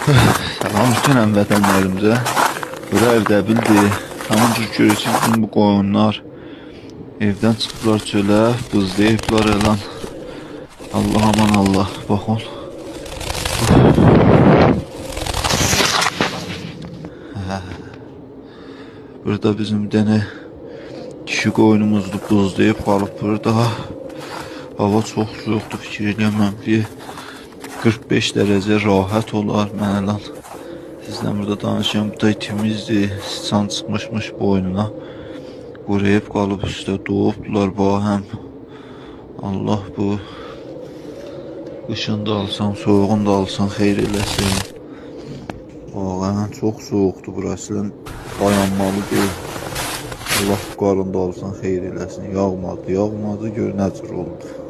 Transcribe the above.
Salam bütün həmvətənlərimizə. Bura Ərdəbildir. Tamam cür görürsünüz bütün bu qoyunlar evdən çıxıblar çölə, bızlayıblar elan. Allah aman Allah, baxın. Burada bizim bir dənə kişi qoyunumuzdur, buzlayıb qalıb burada. Hava çox soyuqdur, fikir eləyəm ki, 45 dərəcə rahat olar. Mən elan sizlə burada danışıram. Bu da itimizdir, sıçan çıxmışmış boynuna. Quruyub qalıb üstə, doğubdular bahəm. Allah bu qışın da alsan, soyuğun da alsan, xeyir eləsin. Vaqəən çox soyuqdur burası, dayanmalı deyil. Allah bu qarın da alsan, xeyir eləsin. Yağmadı, yağmadı, gör nə cür oldu.